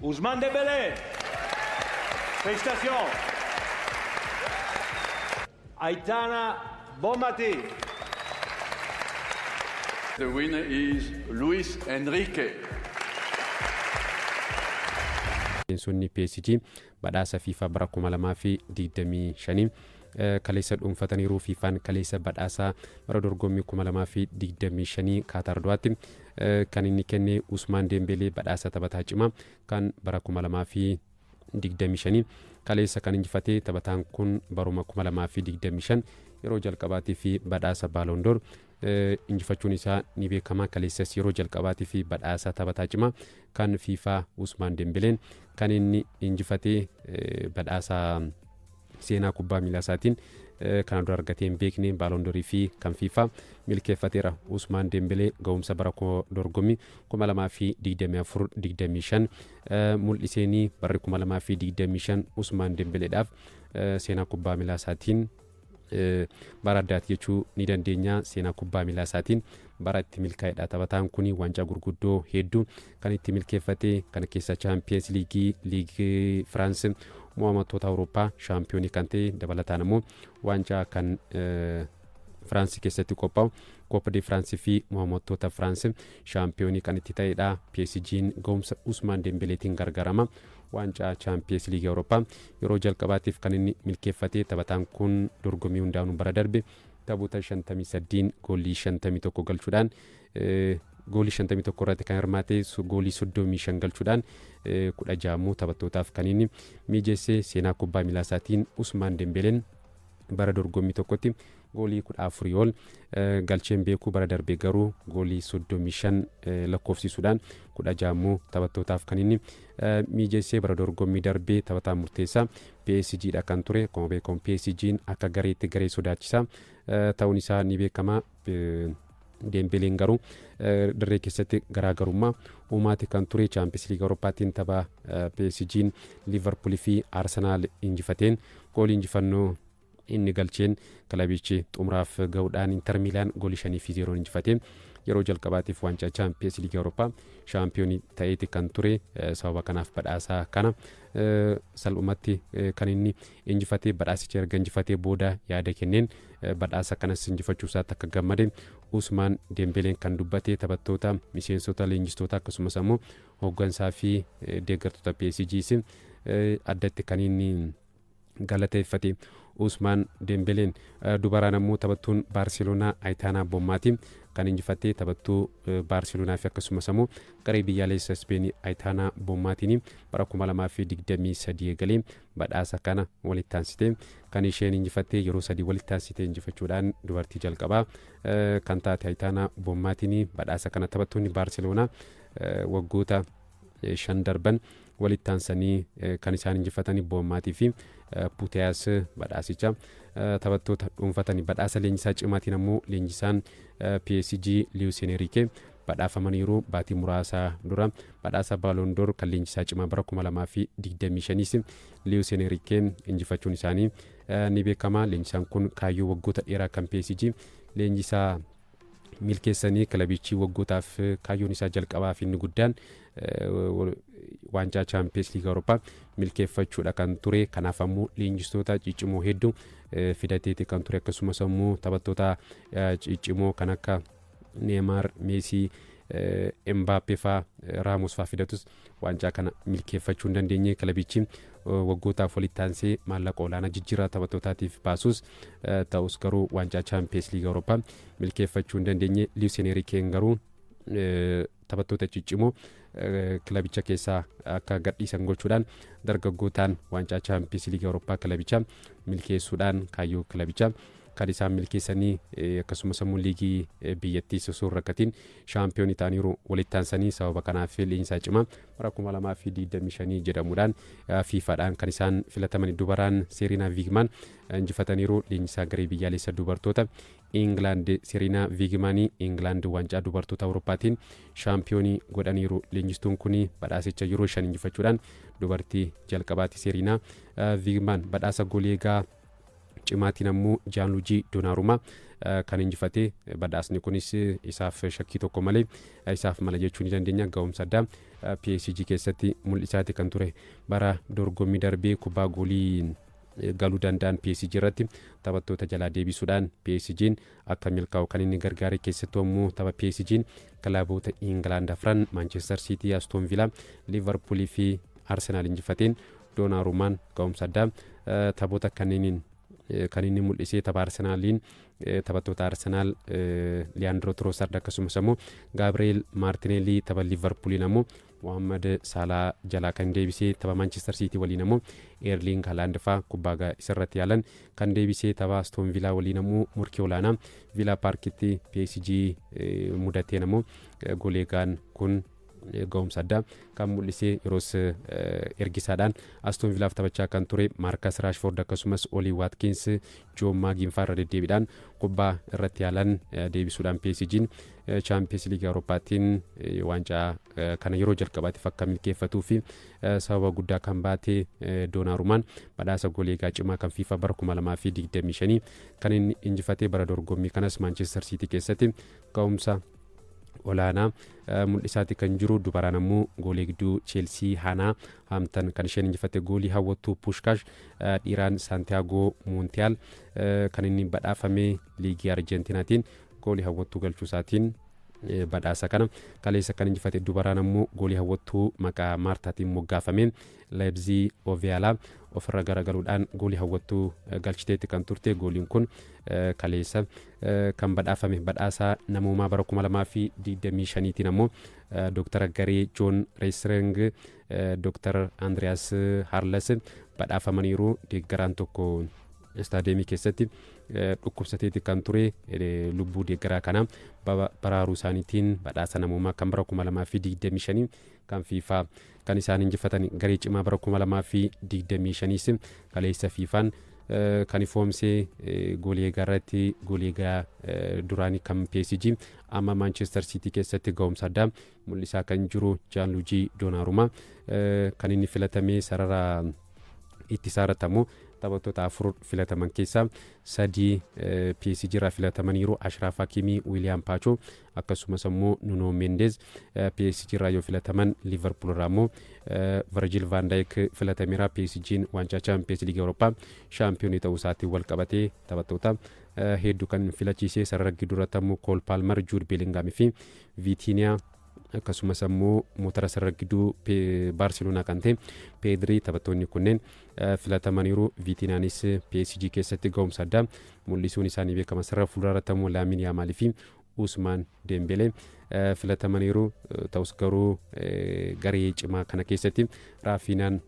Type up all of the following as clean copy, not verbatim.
Ousmane Dembélé. Félicitations. Aitana Bonmati. The winner is Luis Enrique. Miseensonni PSG badhaasa FIFA bara 2025 kaleessa dhuunfataniiru. FIFAn kaleessa badhaasa bara dorgommii 2025 Kaataar Dohaatti kan inni kenne Usmaan Dembeelee badhaasa taphataa cimaa kan bara 2025 kaleessa kan injifate. Taphataan kun baruma 2025 yeroo jalqabaatii fi badhaasa Ballon d'Or injifachuun isaa ni beekama. Kaleessas yeroo jalqabaatii fi badhaasa taphataa cimaa kan FIFA Usmaan Dembeeleen kan inni injifatee, badhaasa seenaa kubbaa miilaa isaatiin kana dura argatee hin beekne Ballon d'Orii fi kan FIFA milkeeffateera. Usmaan Dembeelee ga'umsa bara dorgommii 2024-25 mul'iseenii barri 2025 Usmaan Dembeeleedhaaf seenaa kubbaa miilaa isaatiin bara addaati jechuu ni dandeenya. Seenaa kubbaa miilaa isaatiin bara itti milkaa'edha. Taphataan kun waancaa gurguddoo hedduu kan itti milkeeffate kana keessa Champions League, Liigii Firaans, mo'amattoota Awurooppaa shaampiyoonii kan ta'e, dabalataan immoo waancaa kan Firaansii keessatti qophaa'u Coupe de France fi mo'amattoota Firaans shaampiyoonii kan itti ta'edha. PSG'n ga'umsa Usmaan Dembeleetiin gargaarama. Waancaa Champions League Awurooppaa yeroo jalqabaatiif kan inni milkeeffate taphataan kun dorgommii hundaanuu bara darbe taphoota 58 goolii 51 galchuudhaan, goolii 51 irratti kan hirmaate, goolii 35 galchuudhaan 16 taphattootaaf kan inni mijeesse. Seenaa kubbaa miilaa isaatiin Usmaan Dembeleen bara dorgommii tokkotti goolii 14 ol galcheen beekuu. Bara darbe garuu goolii 35 lakkoofsisuudhaan 16 taphattootaaf kan inni mijeessee. Bara dorgommii darbee taphataa murteessaa PSG dha kan ture. Akkuma beekamu PSG'n akka gareetti garee sodaachisaa ta'uun isaa ni beekama. Dembeleen garuu dirree keessatti garaagarummaa uumaati kan ture. Champions League Awurooppaatiin tapha PSG'n Liverpool fi Arsenaal injifateen goolii injifannoo inni galcheen kilabichi xumuraaf gahuudhaan Inter Miilaan goolii 5-0 injifatee yeroo jalqabaatiif waancaa Champions League Awurooppaa shaampiyoonii ta'eeti kan ture. Sababa kanaaf badhaasa kana salphumatti kan inni injifatee. Badhaasicha erga injifatee booda yaada kenneen badhaasa kanas injifachuu isaatti akka gammade Usmaan Dembeleen kan dubbate, taphattoota, miseensota, leenjistoota, akkasumas ammoo hooggansaa fi deeggartoota PSGs addatti kan inni galateeffate Usmaan Dembeleen. Dubaraan ammoo taphattuun Baarseloonaa Ayitaanaa Bommaatiin kan injifattee. Taphattuu Baarseloonaa fi akkasumas ammoo garee biyyaalessa Ispeenii Ayitaanaa Bommaatiin bara 2023 eegalee badhaasa kana walitti aansitee kan isheen injifattee. Yeroo sadii walitti aansitee injifachuudhaan dubartii jalqabaa kan taate Ayitaanaa Bommaatiin badhaasa kana taphattoonni Baarseloonaa waggoota 5 darban walitti aansanii kan isaan injifatanii Bommaatii fi Puteyaas badhaasicha taphattoota dhuunfatanii. Badhaasa leenjisaa cimaatiin ammoo leenjisaan PSG Luis Enrique badhaafamaniiru. Baatii muraasaa dura badhaasa Ballon d'Or kan leenjisaa cimaa bara 2025 Luis Enrique injifachuun isaanii ni beekama. Leenjisaan kun kaayyoo waggoota dheeraa kan PSG leenjisaa milkeessanii. Kilabichi waggootaaf kaayyoon isaa jalqabaa fi inni guddaan waancaa Champions League Awurooppaa milkeeffachuudha kan ture. Kanaaf ammoo leenjistoota ciccimoo hedduu fidateeti kan ture, akkasumas ammoo taphattoota ciccimoo kan akka Neymar, Meesii, Mbaappee faa, Raamos faa fidatus waancaa kana milkeeffachuu hin dandeenye. Kilabichi waggootaaf walitti aansee maallaqa olaanaa jijjiirraa taphattootaatiif baasus, ta'us garuu waancaa Champions League Awurooppaa milkeeffachuu hin dandeenye. Luis Enriqueen garuu taphattoota ciccimoo kilabicha keessaa akka gadhiisan gochuudhaan dargaggootaan waancaa Champions League Awurooppaa kilabicha milkeessuudhaan kaayyoo kilabichaa kan isaan milkeessanii, akkasumas immoo liigii biyyattii osoo hin rakkatiin shaampiyoonii ta'aniiru walitti aansanii. Sababa kanaaf leenjisaa cimaa bara 2025 jedhamuudhaan FIFAdhaan kan isaan filataman. Dubaraan Seeriinaa Viigmaan injifataniiru. Leenjisaa garee biyyaalessa dubartoota Ingilaand Seeriinaa Viigmaanii Ingilaand waancaa dubartoota Awurooppaatiin shaampiyoonii godhaniiru. Leenjistuun kun badhaasicha yeroo 5 injifachuudhaan dubartii jalqabaati Seeriinaa Viigmaan. Badhaasa goolii eegaa cimaatiin ammoo Jaanluujii Doonarumaa kan injifate. Badhaasni kunis isaaf shakkii tokko malee isaaf mala jechuu ni dandeenya. Ga'umsa addaa PSG keessatti mul'isaati kan ture. Bara dorgommii darbee kubbaa goolii galuu danda'an PSG irratti taphattoota jalaa deebisuudhaan PSG'n akka milkaa'u kan inni gargaare, keessattuu immoo tapha PSG'n kilaboota Ingilaand afran Manchester City, Aston Villa, Liverpool fi Arsenal injifateen Donnarummaan ga'umsa addaa taphoota kanneeniin kan inni mul'isee. Tapha Arsenaaliin taphattoota Arsenaal Liyaandroo Trossard akkasumas immoo Gabriel Martinelli, tapha Liverpooliin ammoo Mohammad Salah jalaa kan deebisee, tapha Manchester City waliin ammoo Erling Haaland fa'aa kubbaa isarratti yaalan kan deebisee, tapha Aston Villa waliin ammoo murkii olaanaa Villa Parkitti PSG mudateen ammoo goleegaan kun ga'umsa addaa kan mul'isee. Yeroos ergisaadhaan Aston Villaaf taphachaa kan ture Marcus Rashford akkasumas Ollie Watkins, John McGinn fa'aa irra deddeebiidhaan kubbaa irratti yaalan deebisuudhaan PSG'n Champions League Awurooppaatiin waancaa kana yeroo jalqabaatiif akka milkeeffatuu fi sababa guddaa kan baate Donnarummaan badhaasa goleegaa cimaa kan FIFA bara 2025 kan inni injifatee. Bara dorgommii kanas Manchester City keessatti ga'umsa olaanaa mul'isaati kan jiru. Dubaraan ammoo goolii Cheelsii Haanaa Haamtan kan isheen injifatte goolii hawwattuu Pushkaash. Dhiiraan Saantiyaagoo Moontiyaal kan inni badhaafame liigii Arjentinaatiin goolii hawwattuu galchuu isaatiin badhaasa kana kaleessa kan injifate. Dubaraan ammoo goolii hawwattuu maqaa Maartaatiin moggaafame Leebzii Oviyaala ofirra garagaluudhaan goolii hawwattuu galchiteetti kan turte. Gooliin kun kaleessa kan badhaafame. Badhaasa namoomaa bara 2025tiin ammoo Dooktara Garee Joon Reesreng, Dooktar Andiriyaas Haarlas badhaafamaniiru. Deeggaraan tokko istaadiyeemii keessatti dhukkubsateeti kan ture, lubbuu deeggaraa kana baraaruu isaaniitiin badhaasa namoomaa kan bara 2025 kan FIFA kan isaan injifatan. Garee cimaa bara 2025s kaleessa FIFAn kan ifoomsee. Goolii eegaa irratti goolii eegaa duraanii kan PSG amma Manchester City keessatti ga'umsa addaa mul'isaa kan jiru Gianluigi Donnarumma kan inni filatamee. Sarara ittisaa irratti ammoo taphattoota afur filataman keessaa sadii PSG irraa filatamaniiru. Ashraf Hakimi, William Pacho akkasumas immoo Nuno Mendes PSG irraa yoo filataman, Liverpool irraa immoo Virgil van Dijk filatameera. PSG'n waancaa Champions League Awurooppaa shaampiyoonii ta'uu isaatiin wal qabatee taphattoota hedduu kan filachiisee. Sarara gidduuratti ammoo Cole Palmer, Jude Bellingham fi Vitinha akkasumas ammoo motora sarara gidduu Baarseloonaa kan ta'e Pedri, taphattoonni kunneen filatamaniiru. Vitinhaanis PSG keessatti ga'umsa addaa mul'isuun isaanii beekama. Sarara fuulduraatti ammoo Laamin Yaamaalii fi Usmaan Dembelee filatamaniiru. Ta'us garuu garee cimaa kana keessatti Raafiinaan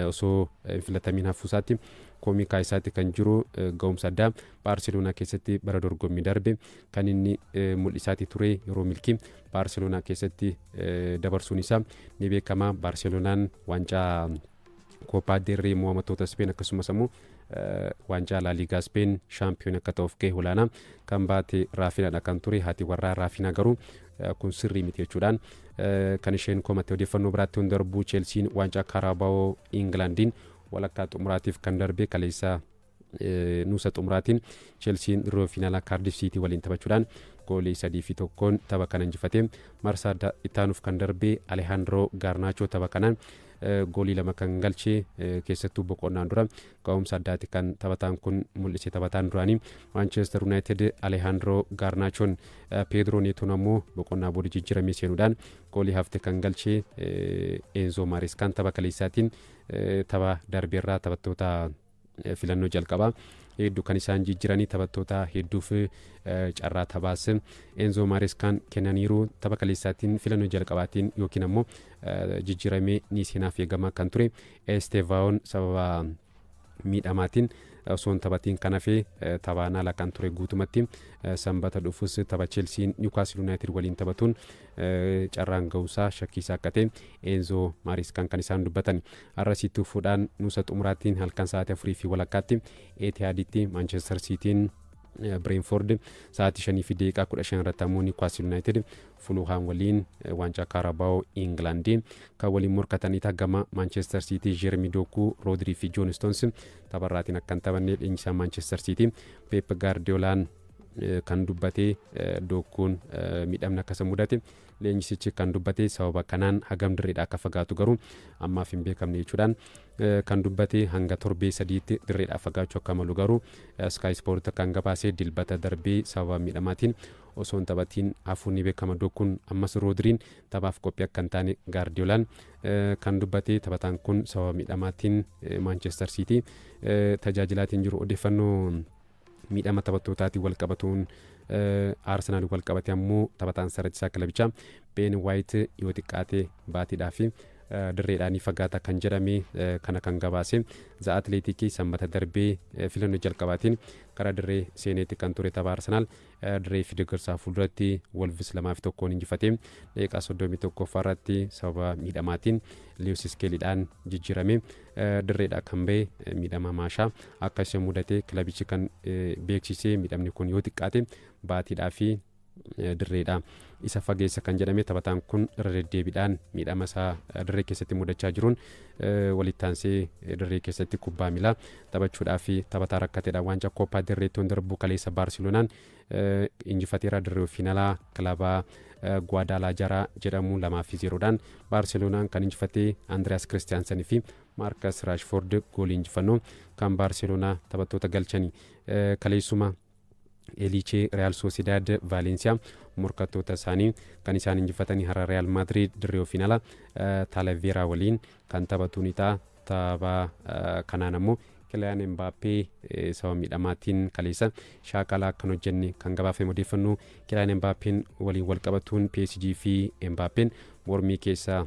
osoo hin filatamiin hafuusaatti komii kaayisaatti kan jiru. Ga'umsa addaa Baarseloonaa keessatti bara dorgommii darbe kan inni mul'isaati ture, yeroo milkii Baarseloonaa keessatti dabarsuun isaa ni beekama. Baarseloonaan waancaa Koopaa Del Rey mo'amattoota Speen akkasumas immoo waancaa Laaliigaa Speen shaampiyoon akka ta'uuf gahee olaanaa kan baate Raafinaadha kan ture. Haati warraa Raafinaa garuu kun sirrii miti jechuudhaan kan isheen komatte. Odeeffannoo biraatti hin darbu. Cheelsiin waancaa Kaarabaawoo Ingilaandiin walakkaa xumuraatiif kan darbe kaleessa nuusa xumuraatiin Cheelsiin dirree fiinaalaa Kaardif Siitii waliin taphachuudhaan goolii 3-1n tapha kana injifate. Marsaa ittaanuuf kan darbe Alehandroo Gaarnaachoo tapha kanaan goolii 2 kan galche. Keessattuu boqonnaan dura ga'umsa addaati kan taphataan kun mul'ise, taphataan duraanii Manchester United Alehandroo Gaarnaachoon. Pedro Neetoon ammoo boqonnaa booda jijjiiramee seenuudhaan goolii hafte kan galche. Eenzo Maariskaan tapha kaleessaatiin tapha darbeerraa taphattoota filannoo jalqabaa hedduu kan isaan jijjiiranii taphattoota hedduuf carraa taphaas Eenzo Maariskaan kennaniiru. Tapha kaleessaatiin filannoo jalqabaatiin yookiin ammoo jijjiiramee ni seenaaf eegamaa kan ture Estevaawon sababa miidhamaatiin osoo hin taphatiin kan hafe, taphaan ala kan ture guutumatti. Sanbata dhufus tapha Cheelsiin Niwukaasil Yuunaayitid waliin taphatuun carraan ga'uusaa shakkiisaa akka ta'e Eenzo Maariskaan kan isaan dubbatan. Har'a sitti fuudhaan nuusa xumuraatiin halkan sa'aatii 4:30tti Etihaaditti Maanchestar Siitiin Bireenford, sa'aatii 5:15 irratti ammoo Niwukaasil Yuunaayitid Fuluhaan waliin waancaa Kaarabaawoo Ingilaandii kan waliin morkatanidha. Gama Maanchestar Siitii Jeermi Dookuu, Roodirii fi Joon Stoons tapharraatiin akka hin taphanne leenjisaa Maanchestar Siitii Peep Gaardiyoolaan Kan dubbatee Dokkuun miidhamni akkasa mudate leenjisichi kan dubbate sababa kanaan hagam dirreedha akka fagaatu garuu ammaaf hin beekamne jechuudhaan kan dubbate. Hanga torbee 3tti dirreedhaa fagaachuu akka malu garuu Sky Sport kan gabaase. Dilbata darbee sababa miidhamaatiin osoo hin taphatiin hafuun ni beekama Dokkuun. Ammas Roodiriin taphaaf qophii akka hin taane Gaardiyoolaan kan dubbate. Taphataan kun sababa miidhamaatiin Maanchestar Siitii tajaajilaatiin jiru. Odeeffannoo miidhama taphattootaatiin wal qabatuun Aarsenaal wal qabate ammoo taphataan sarara kilabichaa Been Waayit yoo xiqqaate baatiidhaa fi dirreedhaan fagaata kan jedhame. Kana kan gabaase The Athletic. Sanbata darbee filannoo jalqabaatiin karaa dirree seeneetti kan ture tapha Arsenaal dirree fi deeggarsaa fuulduratti Wolves 2-1 injifatee daqiiqaa 31ffaa irratti sababa miidhamaatiin Liwis Skeeliidhaan jijjiirame dirreedha kan ba'e. Miidhama maashaa akka isa mudate kilabichi kan beeksisee. Miidhamni kun yoo xiqqaate baatiidhaa fi dirreedha isa fageessa kan jedhame. Taphataan kun irra deddeebiidhaan miidhama isaa dirree keessatti mudachaa jiruun walitti aansee dirree keessatti kubbaa miilaa taphachuudhaaf taphataa rakkateedha. Waancaa Kooppaa dirreettoon darbuu kaleessa Baarseloonaan injifateera. Dirree fiinalaa kilabaa Gwaadaalaajaraa jedhamu 2-0dhaan Baarseloonaan kan injifatee. Andiriyaas Kiristiyaansan fi Maarkas Raashfoord goolii injifannoo kan Baarseloonaa taphattoota galchanii. Kaleessuma Elichee, Real Sociedad, Vaalensiyaa morkattoota isaanii kan isaan injifatanii. Har'a Real Madrid dirree fiinala Taalaveeraa waliin kan taphatu ni ta'a. Tapha kanaan ammoo Kiliyaan Embaapee sababa miidhamaatiin kaleessa shaakalaa kan hojjenne kan gabaafame. Odeeffannoo Kiliyaan Embaapeen waliin wal qabatuun PSG fi Embaapeen mormii keessa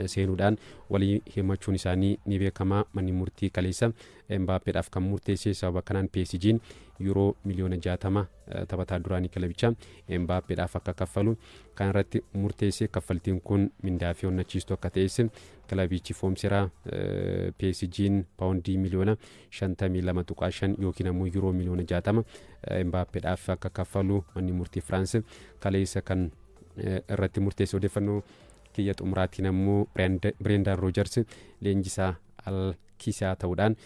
seenuudhaan walii himachuun isaanii ni beekama. Manni murtii kaleessa Embaappeedhaaf kan murteesse. Sababa kanaan PSG'n yuuroo miliyoona 60 taphataa duraanii kilabichaa Embaappeedhaaf akka kaffalu kan irratti murteesse. Kaffaltiin kun mindaa fi onnachiistuu akka ta'es kilabichi foomseera. PSG'n paawundii miliyoona 52.5 yookiin ammoo yuuroo miliyoona 60 Embaappeedhaaf akka kaffalu manni murtii Firaans kaleessa kan irratti murteesse. Odeeffannoo kiyya xumuraatiin ammoo Bireendaan Roojers leenjisaa Alkiisaa ta'uudhaan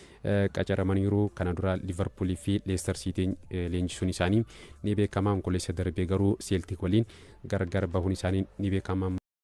qacaramaniiru. Kana dura Liverpoolii fi Leicester Siitiin leenjisuun isaanii ni beekama. Onkoleessa darbee garuu Seeltik waliin gargar bahuun isaanii ni beekama.